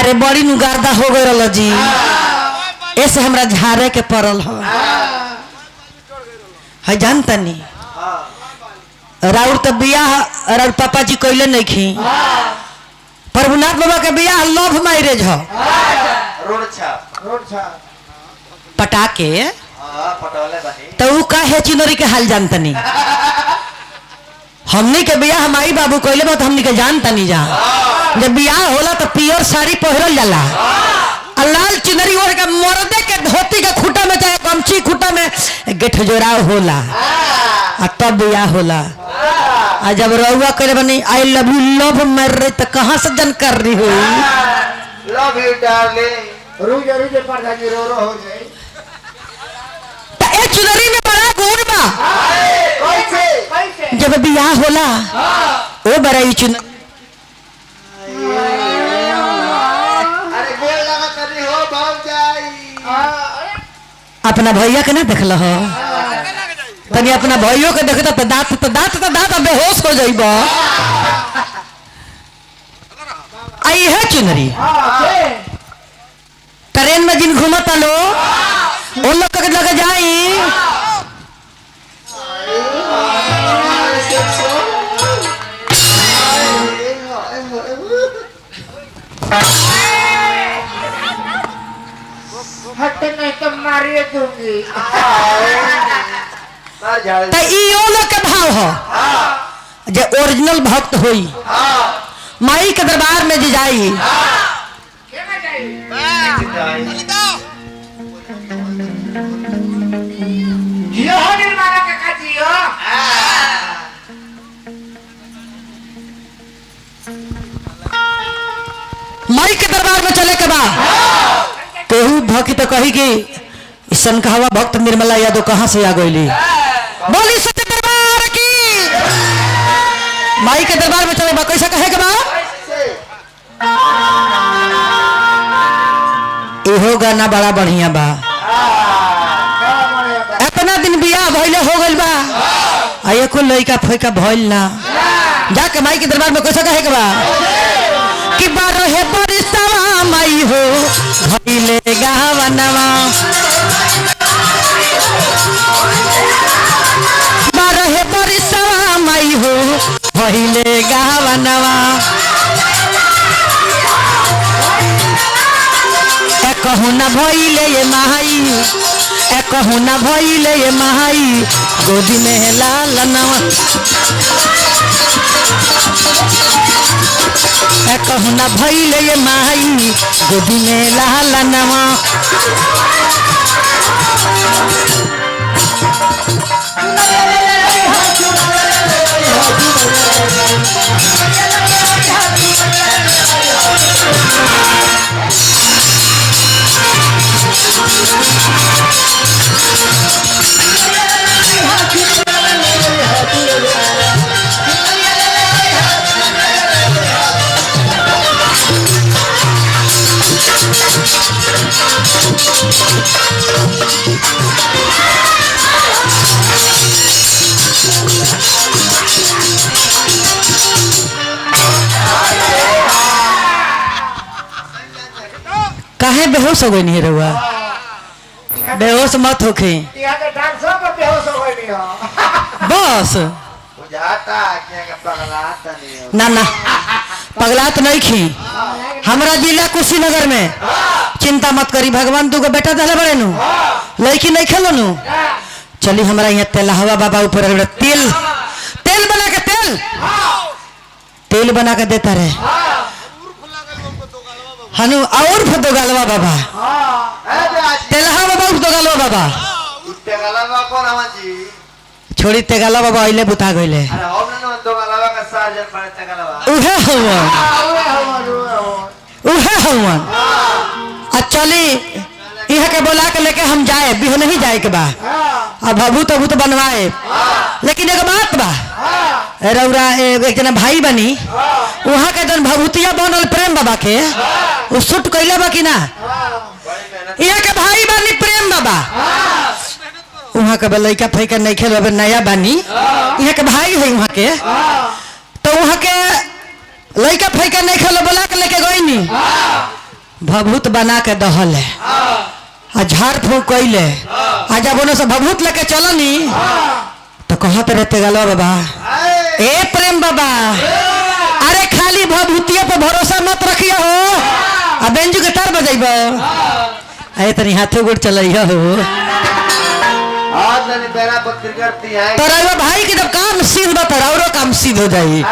अरे बड़ी नु गर्दा हो गई रहल जी, ऐसे हमरा झारे के पड़ल हो है जानता नहीं। राउर तो बियाह राउर पापा जी कैले नहीं खी। प्रभुनाथ बाबा के बियाह लव मैरिज हो, रोड छाप रोड छाप पटा के। हां पटवले बनी तो ऊ काहे चिनरी के हाल जानता नहीं। हमनी के बियाह माई बाबू कैले बा तो हमनी के जानता नहीं जा। जब बियाह होला तो पियर साड़ी पहिरल जाला आ लाल चुनरी ओढ़ के मर्दे के धोती के खूटा में चाहे गमछी खूटा में गेठजोराव होला आ तब बियाह होला। आ जब रउआ करे बनी I love you love marriage तो कहाँ से जन कर रही हुई। Love you darling. रुक जा रुक जा प्रधान जी रो रो हो जाए। तो ए चुनरी में बड़ा गुण बा। कैसे कैसे जब बियाह होला ओ बड़ा ई चुनरी अरे गोल लगा तनी हो भाग जाई। अपना भैया के ना देखल हो तनी अपना भैयो के देखता तो दांत तो दांत तो दांत बेहोश हो जाइब। आई है चुनरी ट्रेन में जिन घूमता लो उन लोग के लगे जाई। हट नहीं तो मारिए दूंगी। मार झाड़ तो ई ओ लोग के भाव हो जे ओरिजिनल भक्त होई माई के दरबार में जे जाई। जियो हो निर्माला काका जियो। माई के दरबार में चले के बा केहू भक्त तो कही कि सनकहवा भक्त निर्मला यादव कहाँ से आ गईली। बोली सच्चे दरबार की। माई के दरबार में चले बा कैसा कहे के बा। इहो गाना बड़ा बढ़िया बा। इतना दिन बियाह भइले हो गइल बा आ एको लइका फइका भइल ना। जाके माई के दरबार में कैसा कहे के बा कि बारह बरसवा माई हो भइले गावनवा, बारह बरसवा माई हो भइले गावनवा। ए कहूँ ना भइले ये माई, ए कहूँ ना भइले ये माई गोदी में लालनवा, ए कहूँ ना भइले ये माई गोदी में लालनवा। काहे बेहोश हो गई नहीं रहुआ? बेहोश मत होखे यहाँ के डांसर में बेहोश हो गई हो। बस बुझाता क्या के पगलाता नहीं हो। ना ना पगला तो नहीं खी। हमरा जिला कुशीनगर में चिंता मत करी भगवान दूगो बेटा दले बड़े नु लड़की नहीं खेलो नु। चली हमरा यहाँ तेलहवा बाबा ऊपर तेल तेल बना के तेल तेल बना के देता रहे हनु और दोगालवा बाबा तेलहा बाबा उर्फ दोगालवा बाबा तेगलावा कौन हवा जी? छोड़ी तेगाला बाबा अइले बुता गइले। अरे हम ना दोगालावा का साजन बड़े तेगलावा उहे हवन उहे हवन। आ चली इहा के बोला के लेके हम जाए बिह नहीं जाए के बा आ भभूत भूत बनवाए। लेकिन एक बात बा रौरा एक जना भाई बनी वहाँ के जन भभूतिया बनल प्रेम बाबा के उ सूट कैले बा कि ना। यहाँ के भाई बनी प्रेम बाबा वहाँ के लड़का फैका नहीं खेल नया बानी यहाँ के भाई है वहाँ के तो वहाँ के लड़का फैका नहीं खेल बोला के लेके गई नी। भभूत बना के दहल है आ झाड़ फूक कैले आ जब ओने से भभूत लेके चलनी तो कहत रहते गलो बाबा, ए प्रेम बाबा, अरे खाली भभूतिया पर भरोसा मत रखियो हो, आ बेंजू के तार बजाइब, अरे तनी हाथों गोड़ चलैया हो। आज मैंने बेरा पत्थर करती है। तोरा भाई के जब काम सिद्ध बा तोरा औरो काम सिद्ध हो जाई।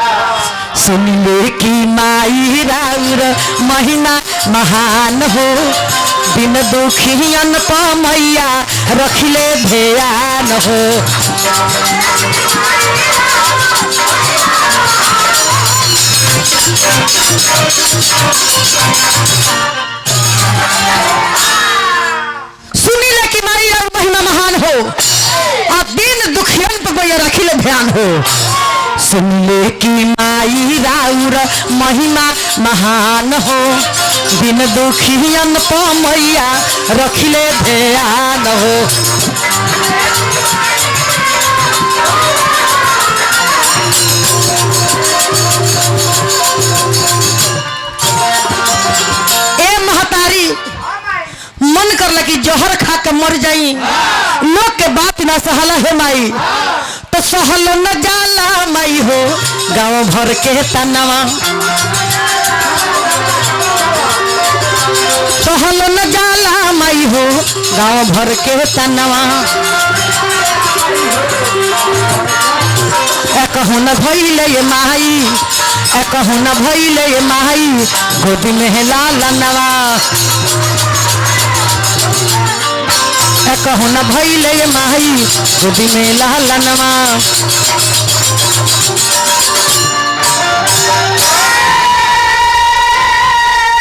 सुन ले की माई राउर महिमा महान हो, बिन दुखियन पमैया रखिले ध्यान हो। सुनी ले कि माई राउर महिमा महान हो, आ बिन दुखियन पमैया रखिले ध्यान हो। सुन ले कि माई राउर महिमा महान हो, बिन दुखियन पमैया रखिले ध्यान हो। ए महतारी, मन करला कि जहर खा के मर जाई, लोग के बात ना सहला हे माई, तो सहल न जाला माई हो गांव भर के तनवा, सहल न जाला माई हो गांव भर के तनवा। ए कहूँ न भइले माई, ए कहूँ न भइले माई गोदी में लाल नवा, ए कहूँ न भइले माई गोदी में लाल नवा।